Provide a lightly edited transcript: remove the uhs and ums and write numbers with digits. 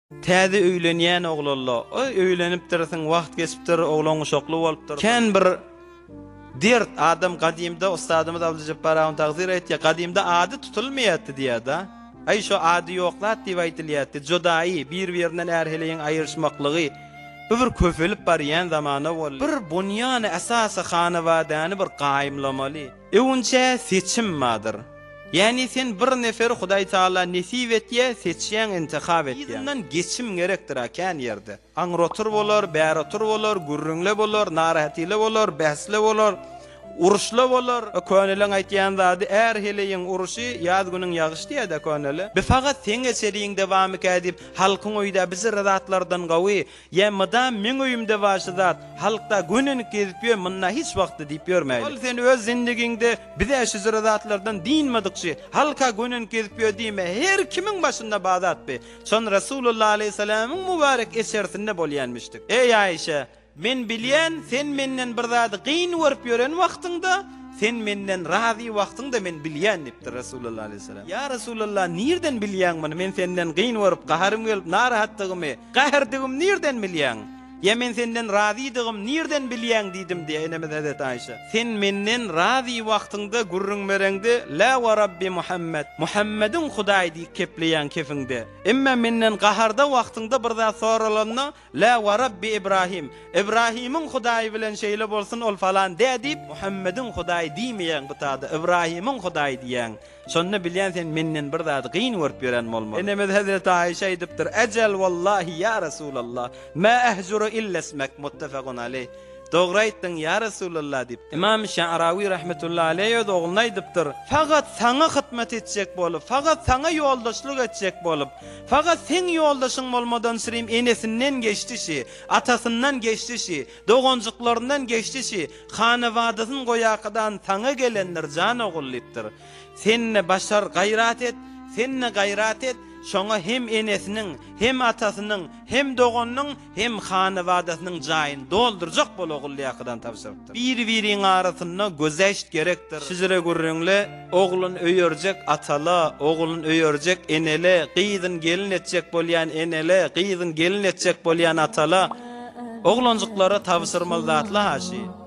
Täze öýlenýän oglanla, oý öýlenipdirsiň, wagt geçipdir, oglan uşakly bolupdyr. Kän bir dert, adam gadymda ussadymyz Abdyjepbar ahun tagsyr aýtýar, gadymda ady tutulmaýardy diýýär-da. Aý şo ady ýok zat diýip aýdylýardy. Jodaýy, bir-birinden är-heleýiň aýryşmaklygy, bu bir köpelip barýan zamana boldy. Bir bunýany esasy hanabadany bir gaýymlamaly. Öwünçä seçim bardyr. Ýagny sen bir neferi Hudaý Taala nesip etýä, seçýäň, intihap etýäň. Yzyndan geçim gerekdir-ä kän ýerde. Aňrotur bolar, bärotur bolar, gürrüňle bolar, narahatile bolar, bäsle bolar, uruşla bolar. Köneleň aýtýan zady är-heleýiň uruşy, ýaz günüň ýagyş diýýä-dä könele. Bi fakat seň eçeriňde bamykä diýip, halkyň öýdä bijire zatlardan gawy, Ýa mydam meň öýümde bar şu zat, halkda gönenip gezip ýör, munda hiç wagtda diýip ýörmäýli. Ol sen öz zindigiňde biz-ä şu jyra zatlardan dynmadykçy, halka gönenip gezip ýör diýme, her kimiň başynda bar zat bi. Şon Resulullah aleýhissalamyň mübarek eçerisinde bolýanmyşdyk. Eý Aişe, men bilýän, sen menden bir zady gyn görüp ýören wagtyňda, sen menden razy wagtyňda men bilýän diýipdir Resulullah aleýhissalam. Ýa Resulallah, nirden bilýäň muny, men senden gyn görüp, gaharym gelip, narahatdygymy? Gäherdigim nirden bilýäň? Ýa men senden razydygym nirden bilýäň diýdim diýýär enemiz hezreti Aýşa. Sen menden razy wagtyňda gürrüň bereňde Lä we Rabbi Muhammet, Muhammediň Hudaýy diýip kepleýäň kefiňde. Emma menden gaharda wagtyňda bir zat soralanda Lä we Rabbi Ibrahim, Ibrahimiň Hudaýy bilen şeýle bolsun ol falan dä diýip Muhammediň Hudaýy diýmeýäň bu tada Ibrahimiň Hudaýy diýýäň. Şonda bilýän sen menden bir zady gyn görüp ýören bolmaly. Enemiz hezreti Aişe aýdypdyr, Ejel wallahi ýa Resulallah, ma ehjuru illa ismek, muttefekun aleýh. Dogry aýtdyň ýa Resulallah diýipdir. Ymam Şa'rawi rahmetullahi aleýh öz ogluna aýdypdyr, Fakat saňa hytmat etjek bolup, fakat saňa ýoldaşlyk etjek bolup, fakat seň ýoldaşyň bolmadan şirim enesinden geçdi şi, atasyndan geçdi şi, doganjyklaryndan geçdi şi, hanabadasyn goýakadan saňa gelendir jan ogul diýipdir. Sen-de başar, gaýrat et, sen-de gaýrat et, şoňa hem enesiniň, hem atasynyň, hem doganynyň, hem hanabadasynyň jaýyny doldurjak bol ogullyýakadan tabşyrypdyr. Bir-biriň arasynda gözeşt gerekdir. Şijire gürrüňle, oglun öýerjek atala, oglun öýerjek enele, gyzyn gelin etjek bolýan enele, gyzyn gelin etjek bolýan atala, oglanjyklara tabşyrmaly zatla-ha şi.